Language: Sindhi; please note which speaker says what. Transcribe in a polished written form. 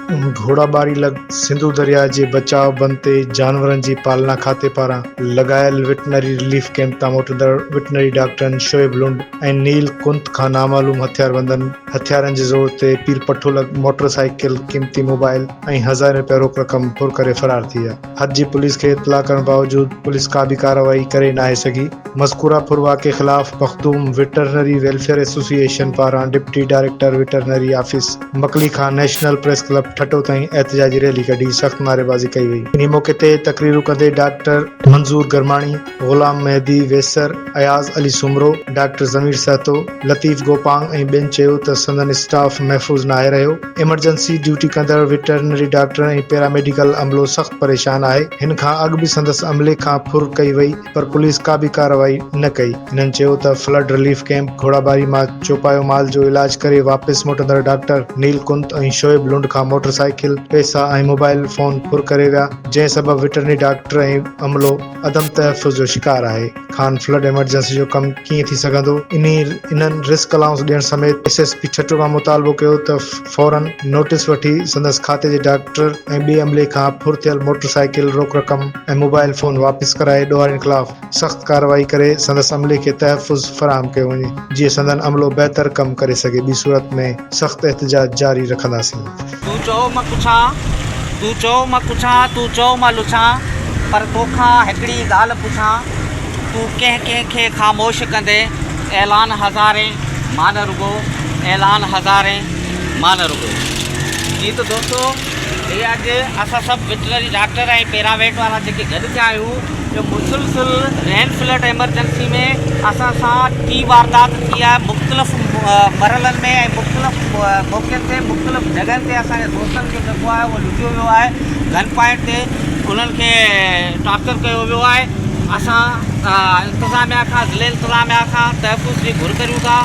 Speaker 1: گهوڙاٻاري لڳ سنڌو درياهه جي بچاء بند تي جانورن جي پالنا کاتي پاران لڳايل وٽنري رليف ڪئمپ تان موٽندڙ وٽنري ڊاڪٽرن شعيب لنڊ ۽ نيل ڪنت کان نامعلوم هٿياربندن هٿيارن جي زور تي پير پٺو لڳ موٽر سائيڪل، قيمتي موبائل ۽ هزارين رپيا روڪ رقم ڦر ڪري فرار ٿي ويا. حد جي پوليس کي اطلاع ڪرڻ باوجود پوليس ڪا به ڪارروائي ڪري ناهي سگهي. مذڪوره ڦر واقعي خلاف مخدوم وٽرنري ويلفيئر ايسوسيئيشن پاران deputy director veterinary office Makli کان نيشنل پريس ڪلب ٺٽو تائين احتجاجي ريلي ڪڍي سخت نعريبازي ڪئي وئي. انهي موقعي تي تقريرون ڪندي ڊاڪٽر منظور گرماڻي، غلام مهدي ويسر، اياز علي سومرو، ڊاڪٽر ضمير سهتو، لطيف گوپانگ ۽ ٻين چيو ته سندن اسٽاف محفوظ ناهي رهيو، ايمرجنسي ڊيوٽي ڪندڙ وٽرنري ڊاڪٽرن ۽ پيراميڊيڪل عملو سخت پريشان آهي، هن کان اڳ به سندس عملي کان ڦر ڪئي وئي پر پوليس ڪا به ڪارروائي نه ڪئي. هنن چيو ته فلڊ رليف ڪئمپ گهوڙاٻاري مان چوپايو مال جو علاج ڪري واپس موٽندڙ ڊاڪٽر نيل ڪنت ۽ شعيب لنڊ کان موٽر سائيڪل، پئسا ۽ موبائل فون ڦر ڪري ويا، جنهن سبب وٽرنري ڊاڪٽر ۽ عملو عدم تحفظ جو شڪار آهي. کان فلڊ ايمرجنسي جو ڪم ڪيئن ٿي سگهندو؟ انهي انهن رسڪ الائونس ڏيڻ سميت ايس ايس پي ٺٽو کان مطالبو ڪيو ته فورن نوٽيس وٺي سندس کاتي جي ڊاڪٽر ۽ ٻئي عملي کان ڦر ٿيل موٽر سائيڪل، روڪ رقم ۽ موبائل فون واپس ڪرائي ڏوهارين خلاف سخت ڪارروائي ڪري سندس عملي کي تحفظ فراهم ڪيو وڃي جيئن سندن عملو بهتر ڪم ڪري سگهي ٻي صورت ۾ سخت احتجاج جاري رکنداسين.
Speaker 2: تون چئو مان ڪڇان، تون چئو مان ڪڇان، تون چئو مان لڇان، پر توکان هڪڙي ڳالهه پڇان، تون ڪنهن ڪنهن کي خاموش ڪندين، اعلان هزارين، مان نه رڳو، اعلان هزارين، مان نه رڳو. جي ته دوستو هي اڄ اسان سڀ وٽرنري ڊاڪٽر ۽ پيراويٽ وارا جيڪي گڏ ٿيا آهيون جو مسلسل رين فلڊ ايمرجنسي ۾ اسان سان ٽي واردات ٿي آهي مختلف مرحلن ۾ ۽ مختلف موقعن تي مختلف جڳهن تي اسان جي دوستن کي جيڪو آهي اهو لٽيو ويو آهي گن پوائنٽ تي انهن کي ٽارچر ڪيو ويو آهي اسان انتظاميا کان ضلعي انتظاميا کان تحفظ جي گهر ڪريون ٿا.